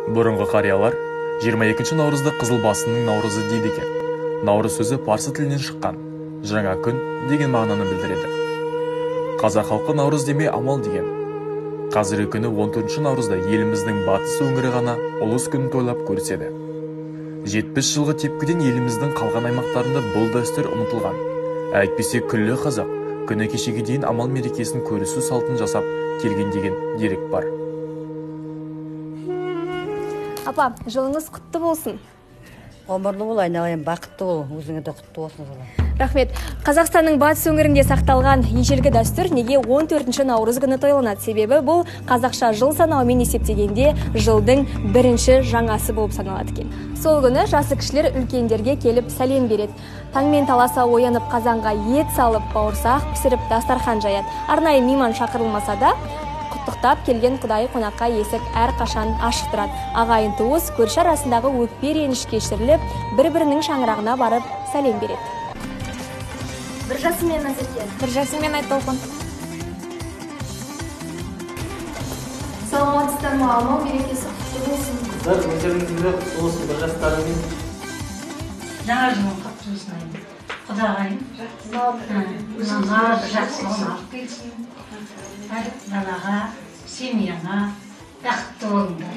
Бұрынғы қариялар 22 наурызды қызыл басының наурызы дейді екен. Наурыз сөзі парсы тілінен шыққан, жаңа күн деген мағынаны білдіреді. Қазақ халқы наурыз демей амал деген. Қазіргі күні 14 наурызда еліміздің батыс өңірі ғана ұлыс күнін тойлап көріседі. 70 жылғы тепкіден еліміздің қалған аймақтарында бұл дәстүр ұмытылған. Әйтпесе күллі қазақ күні кешеге дейін амал мерекесін көрісу салтын жасап келген деген дерек бар. Апа, жылыңыз құтты болсын. Ғұмырлы бол, айналайын, бақытты бол, өзіңе де құтты болсын жылы. Рахмет. Қазақстанның батыс өңірінде сақталған ежелгі дәстүр неге 14 наурыз күні тойланады? Себебі бұл қазақша жыл санаумен есептегенде жылдың бірінші жаңасы болып саналады екен. Сол күні жасы кішілер үлкендерге келіп сәлем береді. Таңмен таласа оянып қазанға ет салып, бауырсақ пісіріп дастархан жаяды. Арнайы мейман шақырылмаса да, құттықтап келген құдайы қонаққа есік әрқашан ашық тұрады. Ағайын туыс, көрші арасындағы өкпе реніш кешіріліп, бір-бірінің шаңырағына барып сәлем береді. Бір жасымен Назерке. Бір жасымен Айтолқын. Саламатсыздар ма, амал мерекесі құтты болсын. Қыздар, өздеріңізге құтты болсын, бір жастарымен. Жаңа жылың құтты болсын, айым. Құдағайым. Мына жақсылығын алып келсін. Әр балаға, семьяңа бақытты болыңдар.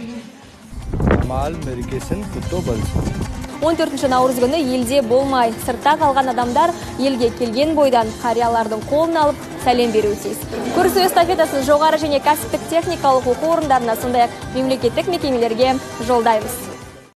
Амал мерекесін құтты болсын. 14 наурыз күні елде болмай, сыртта қалған адамдар елге келген бойдан қариялардың қолын алып сәлем беруі тиіс. Көрісу эстафетасын жоғары және кәсіптік техникалық оқу орындарына, сондай-ақ мемлекеттік мекемелерге жолдаймыз.